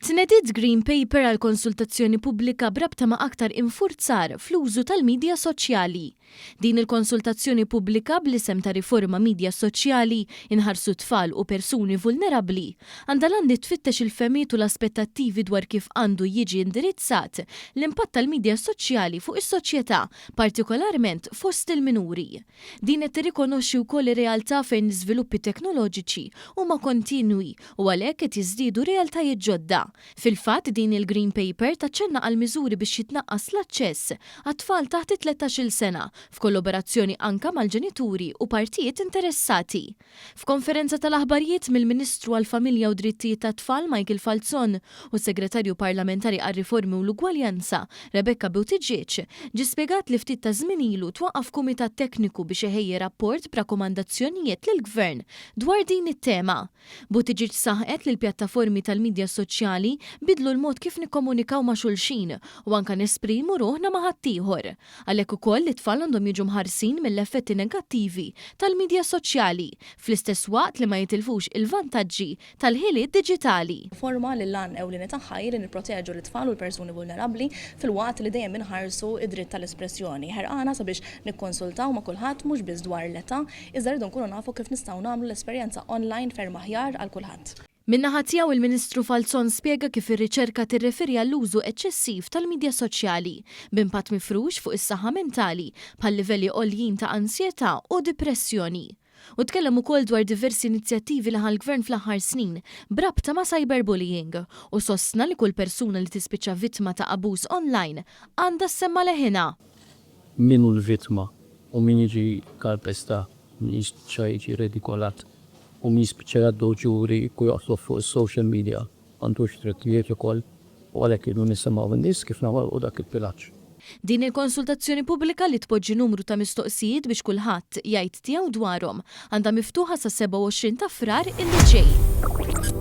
Tnediet Green Paper għal konsultazzjoni pubblika b'rabta ma' aktar infurzar fl-użu tal-midja soċjali. Din il-konsultazzjoni pubblika bl-isem ta' Riforma Midja Soċjali, Inħarsu t-Tfal u Persuni Vulnerabbli għandha l-għan li tfittex il-fehmiet u l-aspettattivi dwar kif għandu jiġi indirizzat l-impatt tal-midja soċjali fuq is-soċjetà, partikolarment fost il-minuri. Din qed tirrikonoxxi wkoll ir-realtà fejn l-iżviluppi teknoloġiċi huma kontinwi u għalhekk qed jiżdiedu realtajiet ġodda. Fil-fatt, din il-Green Paper taċċenna għal miżuri biex jitnaqqas l-aċċess għat-tfal taħt it-tlettax-il sena, f'kollaborazzjoni anka mal-ġenituri u partijiet interessati. F'konferenza tal-aħbarijiet mill-Ministru għall-Familja u Drittijiet tat-Tfal Michael Falzon u s-Segretarju Parlamentari għar-Riformi u l-Ugwaljanza Rebecca Buttigieg ġie spjegat li ftit taż-żmien ilu twaqqaf kumitat tekniku biex iħejji rapport b'rakkomandazzjonijiet lill-Gvern dwar din it-tema. Buttigieg saħqet li l-pjattaformi tal-midja soċjali biddlu l-mod kif nikkomunikaw ma' xulxin u anka nesprimu ruħna ma' ħaddieħor. Għalhekk ukoll it-tfal għandhom jiġu mħarsin mill-effetti negattivi tal-midja soċjali, fl-istess waqt li ma jitilfux il-vantaġġi tal-ħiliet diġitali. Riforma li l-għan ewlieni tagħha hi li nipproteġu lit-tfal u l-persuni vulnerabbli filwaqt li dejjem inħarsu d-dritt tal-espressjoni. Ħerqana sabiex nikkonsultaw ma' kulħadd mhux biss dwar l-età, iżda rridu nkunu nafu kif nistgħu nagħmlu l-esperjenza online ferm aħjar għal kulħadd. Min-naħa tiegħu il-Ministru Falzon spjega kif ir-riċerka tirreferi għall-użu eċċessiv tal-midja soċjali, b'impatt mifrux fuq is-saħħa mentali bħal livelli għoljin ta' ansjetà u dipressjoni. Hu tkellem ukoll dwar diversi inizjattivi li ħa l-Gvern fl-aħħar snin b'rabta ma' cyberbullying u sostna li kull persuna li tispiċċa vittma ta' abbuż online għandha ssemma' leħinha. Min hu l-vittma u min jiġi kalpestat, min jispiċċa jiġi redikolat u min jispiċċa jgħaddu ġuri u joqtluh fuq is-social media m'għandux drittijiet ukoll u għalhekk irridu nisimgħu n-nies kif noħolqu dak il-bilanċ. Din il-konsultazzjoni pubblika li tpoġġi numru ta' mistoqsijiet biex kulħadd jgħid tiegħu dwarhom għandha miftuħa sas-27 ta' Frar illi ġej.